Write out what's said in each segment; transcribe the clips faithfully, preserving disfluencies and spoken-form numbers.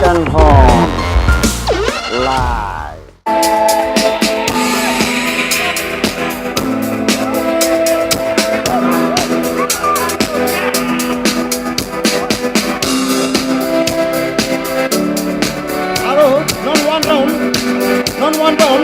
Kanhon Live. Aro, non one down, non one down.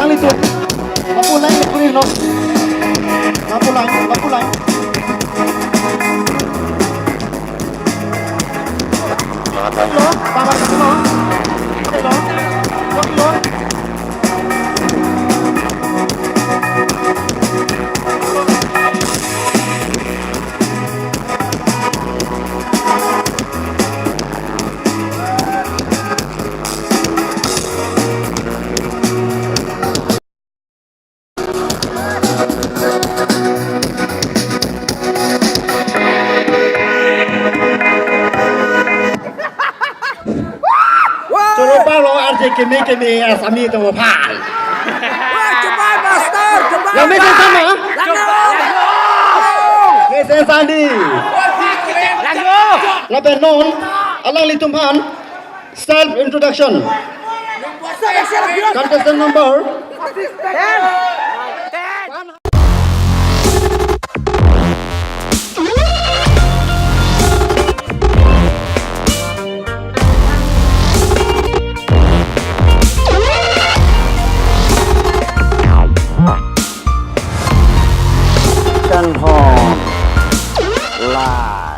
Kali tu. Lapu lang, lapu lang, no. Lapu lang, lapu lang. Lo, baba, lo. Lo, lo. Choro palo R J keme keme asami to phan. Wah, cepat, Master, cepat. Yang mesin sama? Langgo. Mesin Sandi. Langgo. Lapen non, alanglitum aphan self introduction. Contestant number Kanhon Live.